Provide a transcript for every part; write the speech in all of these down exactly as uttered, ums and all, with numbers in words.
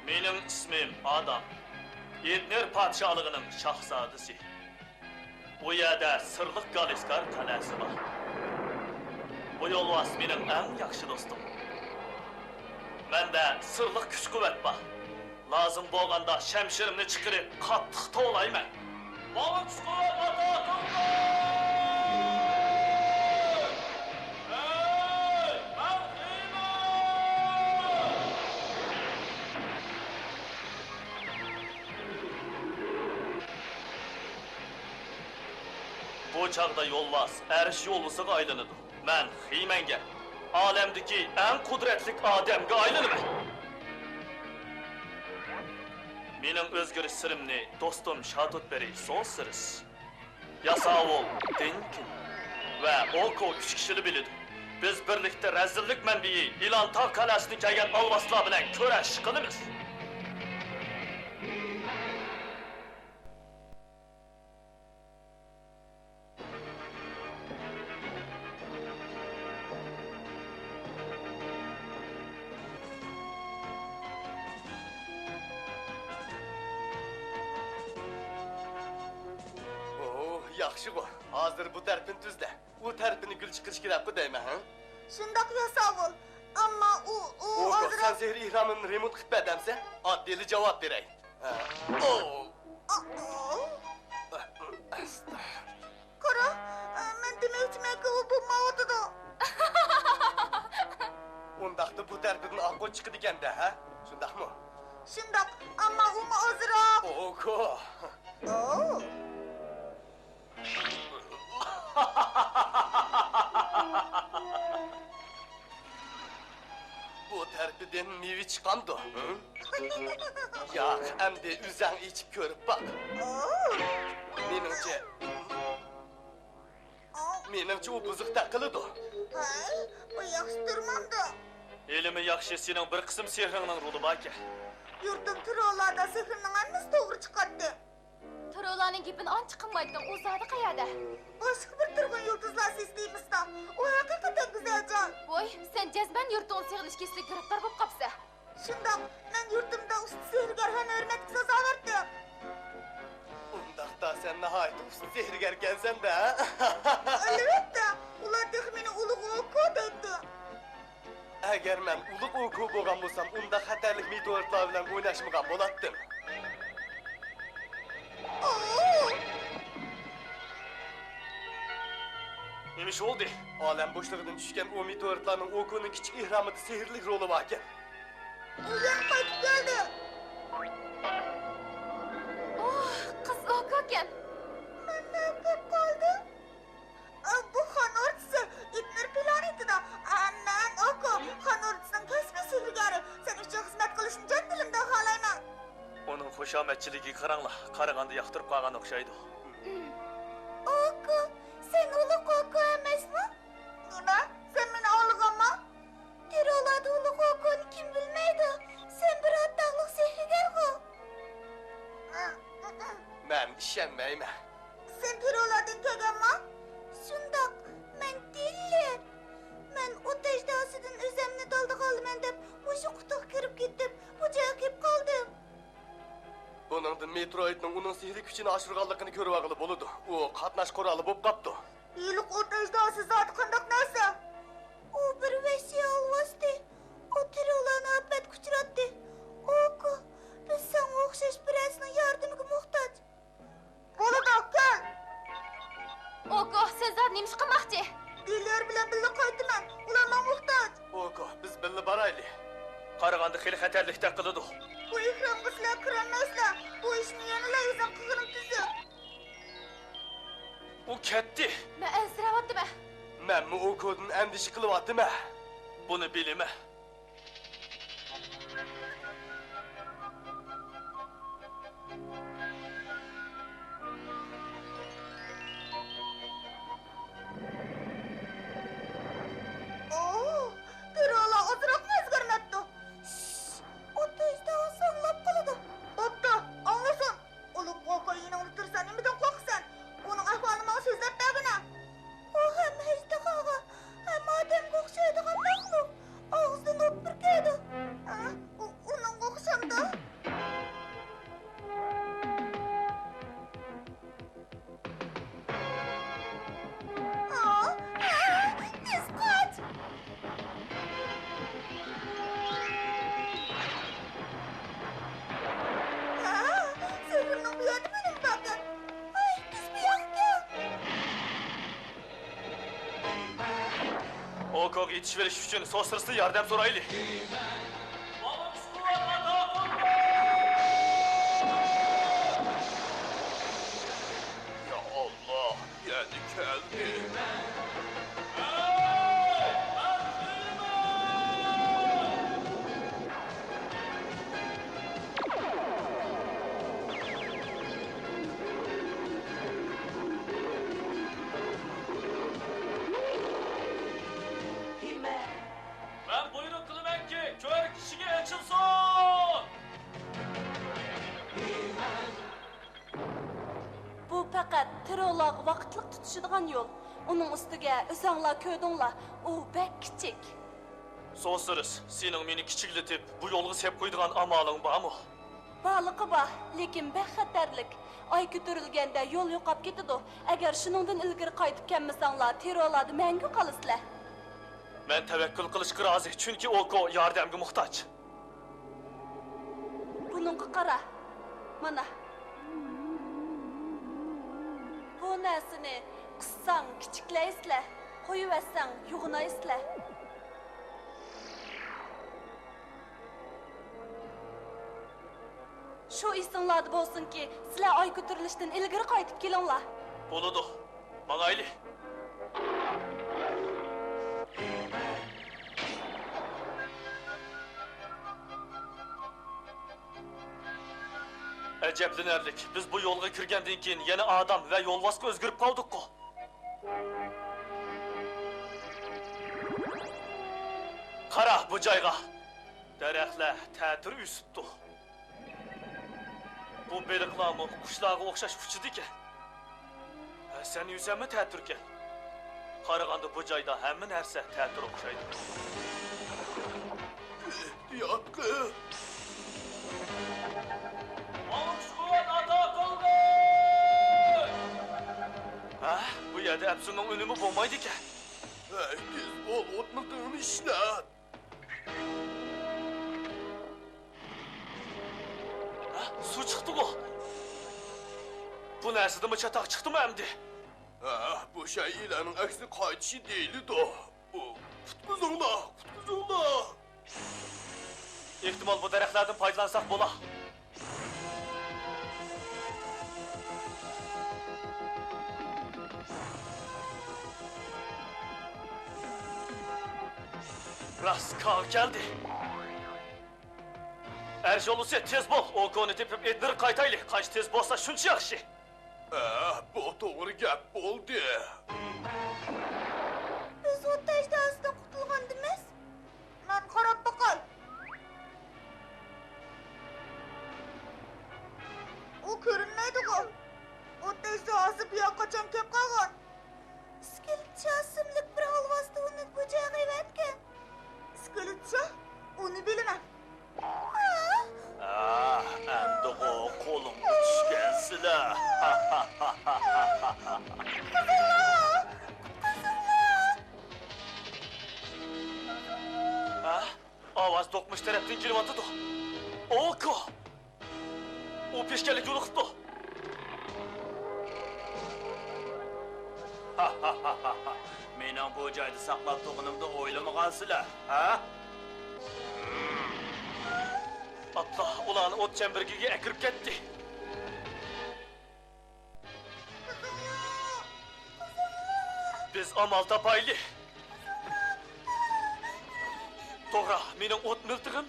مېنىڭ ئىسمىم ئادام. ئېدنېر پادىشاھلىقىنىڭ شاھزادىسى. ئۇ يەردە سىرلىق گالىسكار قەلئەسى بار. بۇ يولۋاس مېنىڭ ئەڭ ياخشى دوستۇم. مەندە سىرلىق كۈچ-قۇۋۋەت بار. لازىم بولغاندا شەمشىرىمنى چىقىرىپ، قاتتىق توۋلايمەن. ماڭا كۈچ-قۇۋۋەت ئاتا قىلغىن! ھەي، مەن خىمەن! بۇ چاغدا يولۋاس ئەرش يولۋىسىغا ئايلىنىدۇ. مەن خىمەنگە، ئالەمدىكى ئەڭ قۇدرەتلىك ئادەمگە ئايلىنىمەن. مېنىڭ ئۆزگىرىش سىرىمنى دوستۇم شاتۇتبېرى سوسىرس، ياساۋۇل دېنكىن ۋە ئوكو ئۈچ كىشىلا بىلىدۇ. بىز بىرلىكتە رەزىللىك مەنبىيى ئىلانتاغ قەلئەسىدىن كەلگەن ئالۋاستىلار بىلەن كۈرەش قىلىمىز. ئوھ، ياخشىغۇ. ھازىر بۇ تەرىپىنى تۈزلە. ئۇ تەرىپىنى گۈل چىقىرىش كېرەكقۇ دەيمەن، ھە؟ شۇنداق ياساۋۇل. ئەمما ئۇ، ئۇ ئوكو، ھازىر سەن سېھرىي ئېھرامىمنى رېمونت قىلىپ بەر دەمسەن؟ ئاددىيلا جاۋاب بېرەي. ھە. ئوھ. ئوھ. ئەستەغپىرۇللا. قارا، مەن دېمەكچىمەنكى، ئۇ بولمايۋاتىدۇ. ئۇنداقتا بۇ تەرىپىدىن ئاققۇ چىقىدىكەن-دە، ھە؟ شۇنداقمۇ؟ شۇنداق، ئەمما ئۇمۇ ئازراق. ئوكو. ئوھ. بۇ تەرىپىدىن مېۋە چىقامدۇ؟ ھە؟ ياق، ئەمدى ئۆزەڭ ئېچىپ كۆرۈپ باق. ئوھ. مېنىڭچە، مېنىڭچە ئۇ بۇزۇقتەك قىلىدۇ. ھەي، بۇ ياخشى تۇرمامدۇ؟ ھېلىمۇ ياخشى، سېنىڭ بىر قىسىم سېھرىڭنىڭ رولى باركەن. يۇرتۇم تروللاردا سېھرىمنىڭ ھەممىسى توغرا چىقاتتى. تروللارنىڭ گېپىنى ئانچە قىلمايتتىڭ، ئۇ زادى قەيەردە؟ باشقا بىر تۇرغۇن يۇلتۇزلار سىستېمىسىدا. ئۇ ھەقىقەتەن گۈزەل جاي. ۋوي، سەن جەزمەن يۇرتۇڭنى سېغىنىش كېسىلىگە گىرىپتار بولۇپ قاپسەن. شۇنداق، مەن يۇرتۇمدا ئۇستا سېھىرگەر ھەم ھۆرمەتكە سازاۋەردىم. ئۇنداقتا سەن ناھايىتى ئۇستا سېھىرگەركەنسەن-دە. ئەلۋەتتە، ئۇلار تېخى مېنى ئۇلۇغ ئوكو دەيتتى. ئەگەر مەن ئۇلۇغ ئوكو بولغان بولسام، ئۇنداق خەتەرلىك مېتېئورىتلار بىلەن ئويناشمىغان بولاتتىم. ئوو! نېمە ئىش بولدى؟ ئالەم بوشلۇقىدىن چۈشكەن ئۇ مېتېئورىتلارنىڭ ئوكونىڭ كىچىك ئېھرامىدا سېھىرلىك رولى باركەن. ئۇ يەنە قايتىپ كەلدى. ئوھ، قىز ئوكوكەن. مەن نېمە بولۇپ قالدىم؟ ئا، بۇ خان ئوردىسى، ئېدنېر پلانېتىدا. ئا، مەن ئوكو، خان ئوردىسىنىڭ كەسپىي سېھىرگەرى. سەن ئۈچۈن خىزمەت قىلىشنى جان دىلىمدىن خالايمەن. ئۇنىڭ خۇشامەتچىلىكىگە قاراڭلار، قارىغاندا ياقتۇرۇپ قالغان ئوخشايدۇ. ئوكو، سەن ئۇلۇغ ئوكو ئەمەسمۇ؟ نېمە؟ سەن مېنى ئاڭلىغانما؟ تروللاردا ئۇلۇغ ئوكونى كىم بىلمەيدۇ؟ سەن بىر ئاتاقلىق سېھىرگەرغۇ. مەن ئىشەنمەيمەن. سەن تروللاردىن كەلگەنما؟ شۇنداق، مەن تىللېر. مەن ئوت ئەجدىھاسىدىن ئۆزۈمنى دالدىغا ئالىمەن دەپ، مۇشۇ قۇتىغا كىرىپ كېتىپ، بۇ جايغا كېلىپ قالدىم. بۇنىڭدىن مېتروئىدنىڭ ئۇنىڭ سېھرىي كۈچىنى ئاشۇرغانلىقىنى كۆرۈۋالغىلى بولىدۇ. ئۇ قاتناش قورالى بولۇپ قاپتۇ. ھېلىقى ئوت ئەجدىھاسى زادى قانداق نەرسە؟ ئۇ بىر ۋەھشىي ئالۋاستى. ئۇ تروللارنى ئاپەتكە ئۇچراتتى. ئوكو، بىز ساڭا ئوخشاش بىرەرسىنىڭ ياردىمىگە موھتاج. بولىدۇ، كەل! ئوكو، سەن زادى نېمە ئىش قىلماقچى؟ دىليار بىلەن بىللە قايتىمەن. ئۇلار ماڭا موھتاج. ئوكو، بىز بىللە بارايلى. قارىغاندا خېلى خەتەرلىكتەك قىلىدۇ. بۇ ئېھرامغا سىلەر كىرەلمەيسىلەر. بۇ ئىشنى يەنىلا ئۆزۈڭ قىلغىنىڭ تۈزۈك. ئۇ كەتتى. مەن ئەنسىرەۋاتىمەن. مەنمۇ ئوكودىن ئەندىشە قىلىۋاتىمەن. بۇنى بىلىمەن. ئوھ، تروللار ئازراقمۇ ئۆزگەرمەپتۇ. شش، ئوت ئەجدىھاسى ئاڭلاپ قالىدۇ. بوپتۇ، ئاڭلىسۇن. ئۇلۇغ ئوكو يېنىڭدا تۇرسا نېمىدىن قورقىسەن؟ ئۇنىڭ ئەھۋالىنى ماڭا سۆزلەپ بەرگىنە. ئۇ ھەم ئەجدىھاغا، ھەم ئادەمگە ئوخشايدىغان مەخلۇق. ئاغزىدا يېتىشىۋېلىش ئۈچۈن سوسرىستىن ياردەم سورايلى. يا ئاللا، يەنە كەلدى. مەن بۇيرۇق قىلىمەنكى، كۆر كىشىگە ئېچىلسۇن! بۇ پەقەت تېررولارغا ۋاقىتلىق تۇتىشىدىغان يول. ئۇنىڭ ئۈستىگە ئۆزەڭلار كۆردۈڭلار، ئۇ بەك كىچىك. سوسرىس، سېنىڭ مېنى كىچىكلىتىپ، بۇ يولغا سەپ قويىدىغان ئامالىڭ بارمۇ؟ بارلىقى بار، لېكىن بەك خەتەرلىك. ئاي كۆتۈرۈلگەندە يول يوقاپ كېتىدۇ. ئەگەر شۇنىڭدىن ئىلگىرى قايتىپ كەلمىسەڭلار، تېررولاردا مەڭگۈ قالىسىلەر. مەن تەۋەككۈل قىلىشقا رازى، چۈنكى ئوكو ياردەمگە موھتاج. بۇنىڭغا قارا. مانا. بۇ نەرسىنى قىسساڭ كىچىكلەيسىلەر، قويۇۋەتسەڭ يوغىنايسىلەر. شۇ ئېسىڭلاردا بولسۇنكى، سىلەر ئاي كۆتۈرۈلۈشتىن ئىلگىرى قايتىپ كېلىڭلار. بولىدۇ. ماڭايلى. ئەجەبلىنەرلىك، بىز بۇ يولغا كىرگەندىن كېيىن يەنە ئادەم ۋە يولۋاسقا ئۆزگىرىپ قالدۇققۇ. قارا بۇ جايغا. دەرەخلەر تەتۈر ئۆسۈپتۇ. بۇ بېلىقلارمۇ قۇشلارغا ئوخشاش ئۇچىدىكەن. ھە، سەن ئۆزۈڭمۇ تەتۈركەن. قارىغاندا بۇ جايدا ھەممە نەرسە تەتۈر ئوخشايدۇ. ئېھتىيات قىل! ئالقىش قۇۋۋەت ئاتا قىلدى! ھە، بۇ يەردە ئەپسۇننىڭ ئۈنۈمى بولمايدىكەن. ھەي، تېز بول، ئوت مىلتىقىنى ئىشلەت! ھە، سۇ چىقتىغۇ! بۇ نەرسىدىنمۇ چاتاق چىقتىمۇ ئەمدى؟ ھە، بۇ شەيئىلەرنىڭ ئەكسىنى قايتىشى دېيىلىدۇ. ئۇ، قۇتقۇزۇڭلار، قۇتقۇزۇڭلار! ئېھتىمال، بۇ دەرەخلەردىن پايدىلانساق بولا. راست، كاغا كەلدى. ئەر يولۋىسى، تېز بول، ئوكونى تېپىپ ئېتنىرى قايتايلى، قانچە تېز بولسا شۇنچە ياخشى. ھە، بۇ توغرا گەپ بولدى. بىز ئوت ئەجدىھاسىدىن قۇتۇلغاندىمىز؟ مەن قاراپ باقاي. ئۇ كۆرۈنمەيدىغۇ؟ ئوت ئەجدىھاسى بۇياققا قاچان كەپ قالغان؟ ئىسكىلىتچا ئىسىملىك بىر ھالۋاستى ئۇنى بۇ جايغا ئەۋەتكەن. ئىسكىلىتچا؟ ئۇنى بىلىمەن. ئاھ، ئەمدىغۇ قولۇمغا چۈشكەنسىلەر. ھە؟ ئاۋاز دوقمۇش تەرەپتىن كېلىۋاتىدۇ. ئوكو! ئۇ پېشكەللىك يولۇقۇپتۇ. مېنىڭ بۇ جايدا ساقلاپ تۇرغىنىمنى ئويلىمىغانسىلەر، ھە؟ ئاپلا، ئۇلارنى ئوت چەمبىرىكىگە ئەكىرىپ كەتتى. بىز ئامال تاپايلى. توغرا، مېنىڭ ئوت مىلتىقىم.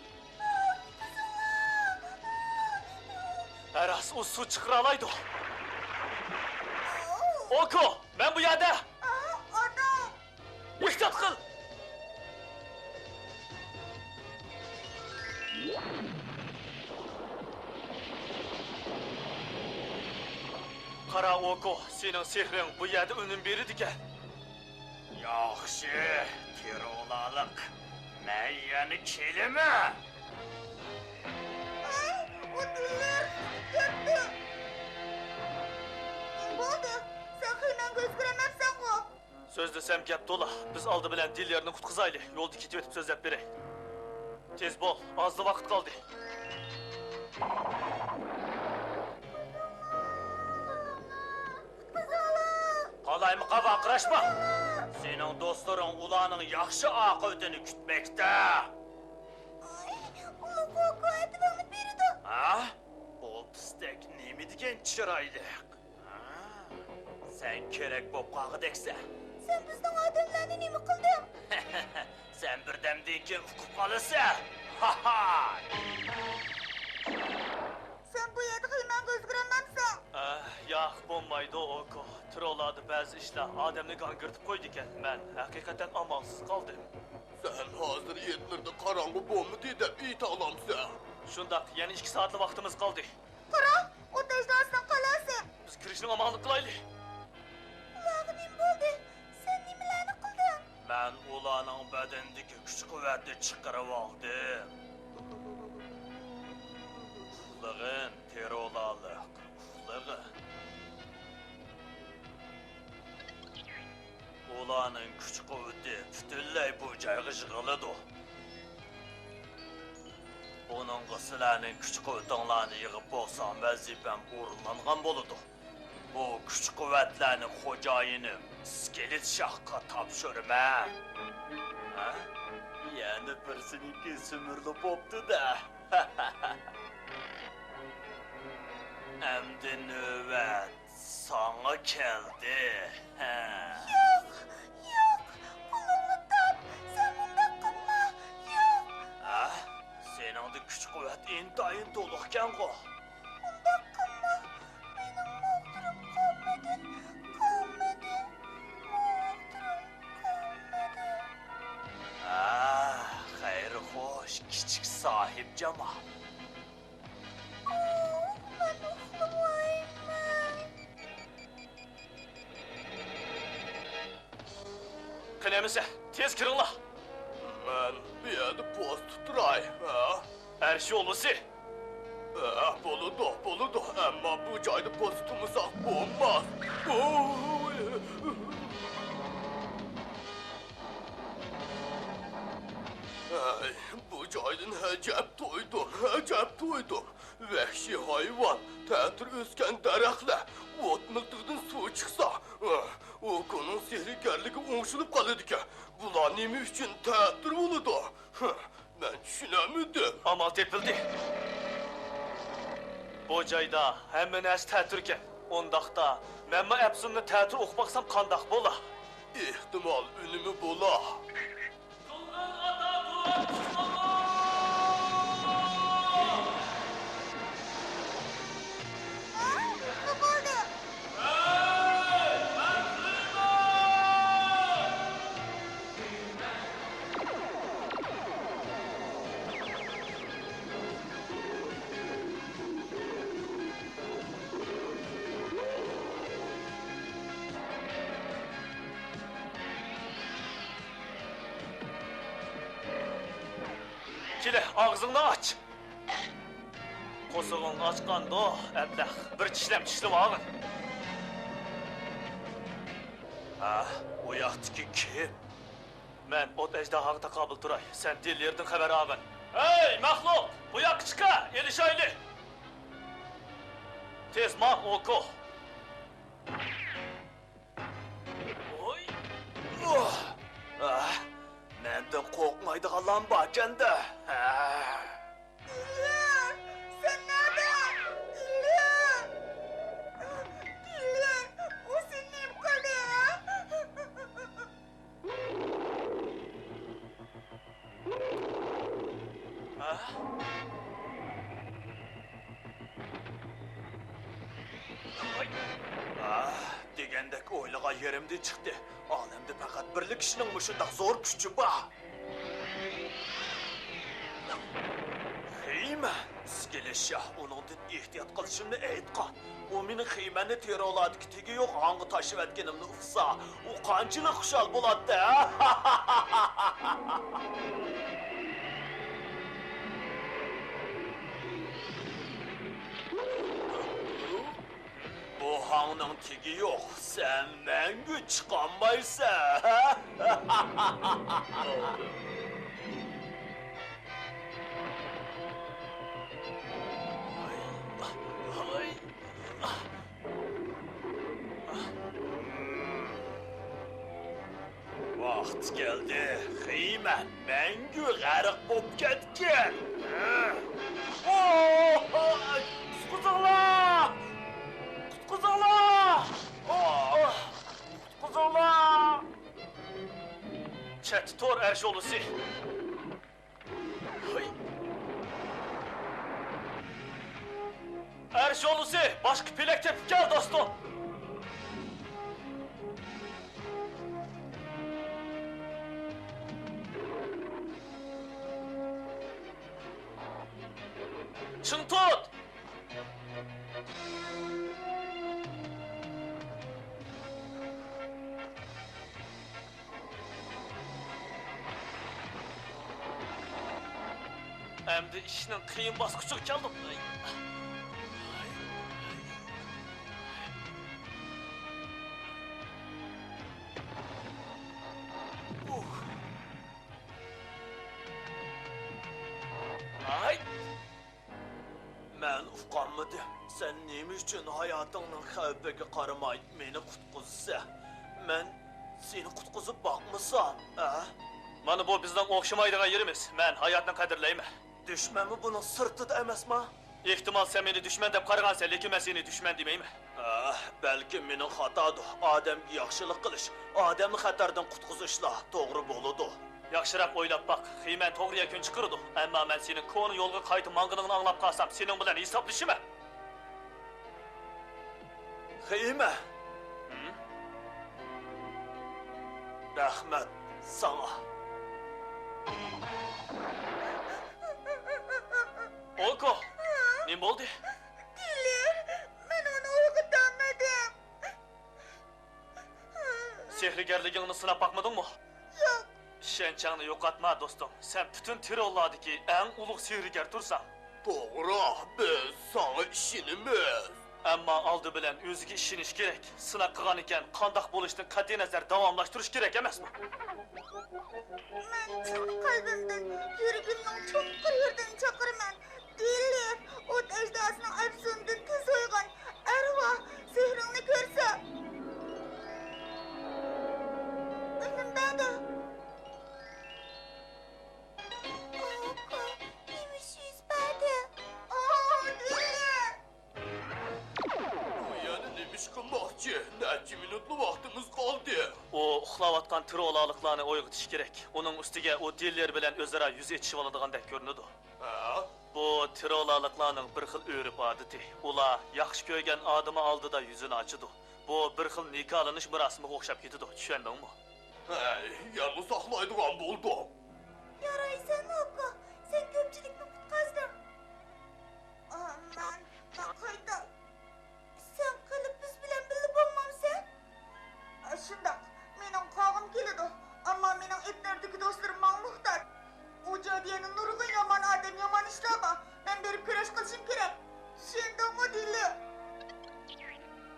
ھە راست، ئۇ سۇ چىقىرالايدۇ. ئوكو، مەن بۇ يەردە. ئانا! ئېھتىيات قىل! قارا ئوكو، سېنىڭ سېھرىڭ بۇ يەردە ئۈنۈم بېرىدىكەن. ياخشى، تېررولارلىق، مەن يەنە كېلىمەن. ھەي، ئۇ دىللىرى چىقىپ كەتتى. بولدى، سەن خېمەڭگە ئۆزگىرەلمەپسەنغۇ؟ سۆزلىسەم گەپ تولا. بىز ئالدى بىلەن دىللىرىنى قۇتقۇزايلى. يولدا كېتىۋېتىپ سۆزلەپ بېرەي. تېز بول، ئازلا ۋاقىت قالدى. قالايمىقان! ۋارقىراشما! سېنىڭ دوستلىرىڭ ئۇلارنىڭ ياخشى ئاقىۋىتىنى كۈتمەكتە. ئاي، ئۇلۇغ كوكو ئەتىۋىڭنى بېرىدۇ. ھە؟ بۇ پىستەك نېمە دېگەن چىرايلىق؟ ھە؟ سەن كېرەك بوپ قالغۇدەكسەن. سەن بىزنىڭ ئادەملەرنى نېمە قىلدىڭ؟ سەن بىردەمدىن كېيىن ئۇقۇپ قالىسەن. ھاھاي! سەن بۇ يەردە قېلىمەنگە ئۆزگىرەلمەمسەن؟ ئەھ، ياق، بولمايدۇ، ئوكو. ترولاردا بەزى ئىشلار ئادەمنى گاڭگىرىتىپ قويىدىكەن. مەن ھەقىقەتەن ئامالسىز قالدىم. سەن ھازىر يېتىلىردا قاراڭغۇ بولمىدى دەپ ئېيتالامسەن؟ شۇنداق، يەنە ئىككى سائەتلا ۋاقتىمىز قالدى. قارا، ئوت ئەجدىھاسىنىڭ قالاسى. بىز كىرىشنىڭ ئامالىنى قىلايلى. ئۇلارغا نېمە بولدى؟ سەن نېمىلەرنى قىلدىڭ؟ مەن ئۇلارنىڭ بەدىنىدىكى كۈچ-قۇۋۋەتنى چىقىرىۋالدىم. ئۇخلىغىن، تېررولارلىق، ئۇخلىغىن. ئۇلارنىڭ كۈچ-قۇۋۋىتى پۈتۈنلەي بۇ جايغا يىغىلىدۇ. بۇنىڭغا سىلەرنىڭ كۈچ-قۇۋۋىتىڭلارنى يىغىپ بولسام، ۋەزىپەم ئورۇنلانغان بولىدۇ. بۇ كۈچ-قۇۋۋەتلەرنى خوجايىنىم ئىسكىلىت شاھقا تاپشۇرىمەن. ھە؟ يەنە بىرسىنىڭكى سۈمۈرىلىپ بوپتۇ-دە. ئەمدى نۆۋەت ساڭا كەلدى. ھە. ياق، ياق، قولۇڭنى تاپ، سەن مۇنداق قىلما، ياق. ھە؟ سېنىڭدە كۈچ-قۇۋۋەت ئىنتايىن تولۇقكەنغۇ؟ ئۇنداق قىلما، مېنىڭ ماغدۇرۇم قالمىدى، قالمىدى، ماغدۇرۇم قالمىدى. ھە، خەير خوش، كىچىك ساھىبجامال. ئوھ، مەن ئۇخلىمايمەن. قېنى ئەمىسە، تېز كىرىڭلار. مەن بۇ يەردە پوست تۇتۇراي، ھە؟ ئەرش يولۋىسى. ھە، بولىدۇ، بولىدۇ، ئەمما بۇ جايدا پوست تۇتمىساق بولماس. ئوي! ھەي، بۇ جايدىن ئەجەب تويدۇم، ئەجەب تويدۇم. ۋەھشىي ھايۋان، تەتۈر ئۆسكەن دەرەخلەر، ئوت مىلتىقىدىن سۇ چىقسا، ئوكونىڭ سېھىرگەرلىكى ئوڭشىلىپ قالىدىكەن. بۇلار نېمە ئۈچۈن تەتۈر بولىدۇ؟ مەن چۈشىنەلمىدىم. ئامال تېپىلدى. بۇ جايدا ھەممە نەرسە تەتۈركەن. ئۇنداقتا، مەنمۇ ئەپسۇننى تەتۈر ئوقۇپ باقسام قانداق بولا؟ ئېھتىمال، ئۈنۈمى بولا. كېلە، ئاغزىڭنى ئاچ. قورسىقىڭنى ئاچقاندۇ، ئەبلەخ. بىر چىشلەم چىشلىۋالغىن. ھە، ئۇ ياقتىكى كىم؟ مەن ئوت ئەجدىھاغا تاقابىل تۇراي، سەن دىليېردىن خەۋەر ئالغىن. ھەي، مەخلۇق! بۇ ياققا چىقە، ئېلىشايلى! تېز ماڭ، ئوكو! ئوي! ئۇھ! ئاھ! مەندىن قورقمايدىغانلارمۇ باركەن-دە! ھە! ئىلىم! سەن نەدە؟ ئىلىم! ئىلىم! ئۇ سېنى نېمە قىلدى؟ ھە؟ ئاھ، دېگەندەك ئويلىغان يېرىمدىن چىقتى. ئالەمدە پەقەت بىرلا كىشىنىڭ مۇشۇنداق زور كۈچى بار. خېيمەن! ئىسكىلىت شاھ ئۇنىڭدىن ئېھتىيات قىلىشىمنى ئېيتقان. ئۇ مېنىڭ خېيمەننى تېررودىكى تېگى يوق ھاڭغا تاشلىۋەتكىنىمنى ئۇقسا، ئۇ قانچىلىك خۇشال بولاتتى، ھە؟ بۇ ھاڭنىڭ تېگى يوق، سەن مەڭگۈ چىقالمايسەن، ھە؟ ھاي، ھاي. ۋاقىت كەلدى، خېيمەن مەڭگۈ غەرق بولۇپ كەتكىن. ئوھ! قۇتقۇزۇڭلار! قۇتقۇزۇڭلار! ئوھ! قۇتقۇزۇڭلار! چەتتە تۇر، ئەر شولىسى! ئەر شولىسى، باشقا پېلەك تېپىپ كەل، دوستۇم! چىڭ تۇت! ئەمدى ئىشنىڭ قىيىن باسقۇچىغا كەلدۇق. ئاي! مەن ئۇقالمىدىم. سەن نېمە ئۈچۈن ھاياتىڭنىڭ خەۋپىگە قارىماي مېنى قۇتقۇزىسەن؟ مەن سېنى قۇتقۇزۇپ باقمىسام، ھە؟ مانا بۇ بىزنىڭ ئوخشىمايدىغان يېرىمىز. مەن ھاياتنى قەدىرلەيمەن. دۈشمەنمۇ بۇنىڭ سىرتىدا ئەمەسما؟ ئېھتىمال، سەن مېنى دۈشمەن دەپ قارىغانسەن، لېكىن مەن سېنى دۈشمەن دېمەيمەن. ئاھ، بەلكىم مېنىڭ خاتادۇر. ئادەمگە ياخشىلىق قىلىش، ئادەمنى خەتەردىن قۇتقۇزۇشلا توغرا بولىدۇ. ياخشىراق ئويلاپ باق، خېيمەن توغرا يەكۈن چىقىرىدۇ. ئەمما مەن سېنىڭ كونا يولغا قايتا ماڭغىنىڭنى ئاڭلاپ قالسام، سېنىڭ بىلەن ھېسابلىشىمەن. خېيمەن. ھىم؟ رەھمەت ساڭا. ئوكو، نېمە بولدى؟ دىلېر، مەن ئۇنى ئويغىتالمىدىم. سېھىرگەرلىكىڭنى سىناپ باقمىدىڭمۇ؟ ياق. ئىشەنچىڭنى يوقاتما، دوستۇم. سەن پۈتۈن تىروللاردىكى ئەڭ ئۇلۇغ سېھىرگەر تۇرساڭ. توغرا، بىز ساڭا ئىشىنىمىز. ئەمما ئالدى بىلەن ئۆزىگە ئىشىنىش كېرەك. سىناق قىلغان ئىكەن، قانداق بولۇشتىن قەتئىينەزەر داۋاملاشتۇرۇش كېرەك ئەمەسمۇ؟ مەن چىن قەلبىمدىن، يۈرىكىمنىڭ چوڭقۇر يېرىدىن چاقىرىمەن. دىلېر، ئوت ئەجدىھاسىنىڭ ئەپسۇنىدىن تېز ئويغان، ئەرۋاھ، سېھرىڭنى كۆرسەت. ئۈنۈم بەردى. ئاكا، نېمە ئىش يۈز بەردى؟ ئاھ، دىلېر! ئۇ يەنە نېمە ئىش قىلماقچى؟ نەچچە مىنۇتلا ۋاقتىمىز قالدى. ئۇ ئۇخلاۋاتقان تىرولالىقلارنى ئويغىتىش كېرەك. ئۇنىڭ ئۈستىگە ئۇ دىلېر بىلەن ئۆزئارا يۈز ئېچىشىۋالىدىغاندەك كۆرۈنىدۇ. ھە؟ بۇ تىرولالىقلارنىڭ بىر خىل ئۆرپ-ئادىتى. ئۇلار ياخشى كۆرگەن ئادىمى ئالدىدا يۈزىنى ئاچىدۇ. بۇ بىر خىل نىكاھلىنىش مۇراسىمىغا ئوخشاپ كېتىدۇ، چۈشەندىڭمۇ؟ ھەي، يەنىلا ساقلايدىغان بولدۇق. يارايسەن، ئاكا، سەن كۆپچىلىكنى قۇتقازدىڭ. ئا، مەن، مەن قايتاي. سەن قېلىپ بىز بىلەن بىللە بولمامسەن؟ شۇنداق، مېنىڭ قالغۇم كېلىدۇ، ئەمما مېنىڭ ئېتنېردىكى دوستلىرىم ماڭا موھتاج. ئۇ جادىيەنى نۇرغۇن يامان ئادەم يامان ئىشلار بار. مەن بېرىپ كۈرەش قىلىشىم كېرەك. چۈشەندىڭمۇ، دىلېر؟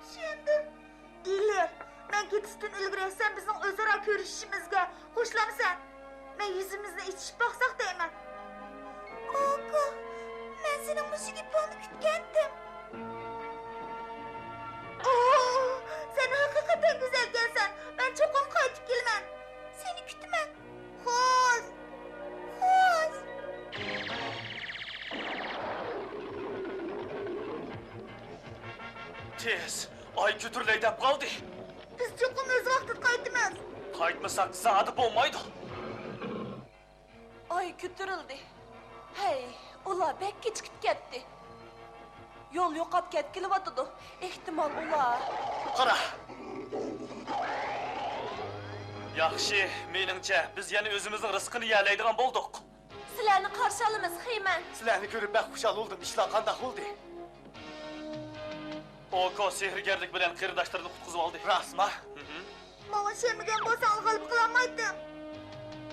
چۈشەندىم. دىلېر، مەن كېتىشتىن ئىلگىرى سەن بىزنىڭ ئۆزئارا كۆرۈشۈشىمىزگە قوشۇلامسەن؟ مەن يۈزىمىزنى ئېچىشىپ باقساق دەيمەن. ئاكا، مەن سېنىڭ مۇشۇ گېپىڭنى كۈتكەنتىم. ئوھ، سەن ھەقىقەتەن گۈزەلكەنسەن. مەن چوقۇم قايتىپ كېلىمەن. سېنى كۈتىمەن. خوش. خوش. تېز، ئاي كۆتۈرۈلەي دەپ قالدى. بىز چوقۇم ئۆز ۋاقتىدا قايتىمىز. قايتمىساق زادى بولمايدۇ. ئاي كۆتۈرۈلدى. ھەي، ئۇلار بەك كېچىكىپ كەتتى. يول يوقاپ كەتكىلى بولىدۇ. ئېھتىمال ئۇلار. قارا! ياخشى، مېنىڭچە، بىز يەنە ئۆزىمىزنىڭ رىزقىنى يېيەلەيدىغان بولدۇق. سىلەرنى قارشى ئالىمىز، خېيمەن. سىلەرنى كۆرۈپ بەك خۇشال بولدۇم. ئىشلار قانداق بولدى؟ ئوكو سېھىرگەرلىك بىلەن قېرىنداشلىرىنى قۇتقۇزۇۋالدى. راستما؟ ھىم. ماڭا ئىشەنمىگەن بولساڭلار غەلىبە قىلالمايتتىم.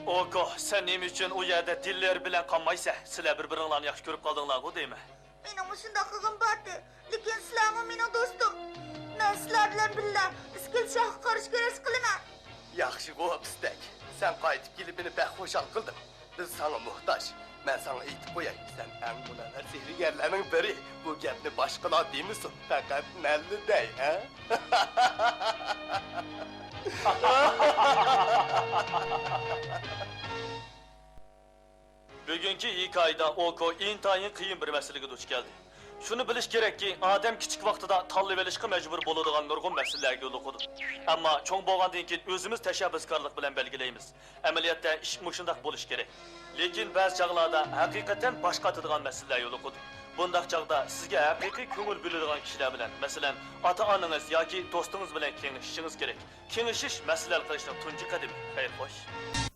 ئوكو، سەن نېمە ئۈچۈن ئۇ يەردە دىللېر بىلەن قالمايسەن؟ سىلەر بىر-بىرىڭلارنى ياخشى كۆرۈپ قالدىڭلارغۇ دەيمەن. مېنىڭمۇ شۇنداق قىلغۇم بارتى. لېكىن سىلەرمۇ مېنىڭ دوستۇم. مەن سىلەر بىلەن بىللە ئىسكىلىت شاھقا قارشى كۈرەش قىلىمەن. ياخشىغۇ، پىستەك. سەن قايتىپ كېلىپ مېنى بەك خۇشال قىلدىڭ. بىز ساڭا موھتاج. مەن ساڭا ئېيتىپ قوياي، سەن ئەڭ مۇنەۋۋەر سېھىرگەرلەرنىڭ بىرى. بۇ گەپنى باشقىلار دېمىسۇن، پەقەت مەنلا دەي، ھە؟ بۈگۈنكى ھېكايىدە ئوكو ئىنتايىن قىيىن بىر مەسىلىگە دۇچ كەلدى. شۇنى بىلىش كېرەككى، ئادەم كىچىك ۋاقتىدا تاللىۋېلىشقا مەجبۇر بولىدىغان نۇرغۇن مەسىلىلەرگە يولۇقىدۇ. ئەمما چوڭ بولغاندىن كېيىن ئۆزىمىز تەشەببۇسكارلىق بىلەن بەلگىلەيمىز. ئەمەلىيەتتە ئىش مۇشۇنداق بولۇشى كېرەك. لېكىن بەزى چاغلاردا ھەقىقەتەن باش قاتىدىغان مەسىلىلەر يولۇقىدۇ. بۇنداق چاغدا سىزگە ھەقىقىي كۆڭۈل بۆلىدىغان كىشىلەر بىلەن، مەسىلەن، ئاتا-ئانىڭىز ياكى دوستىڭىز بىلەن كېڭىشىشىڭىز كېرەك. كېڭىشىش مەسىلە ھەل قىلىشنىڭ تۇنجى قەدىمى. خەير خوش.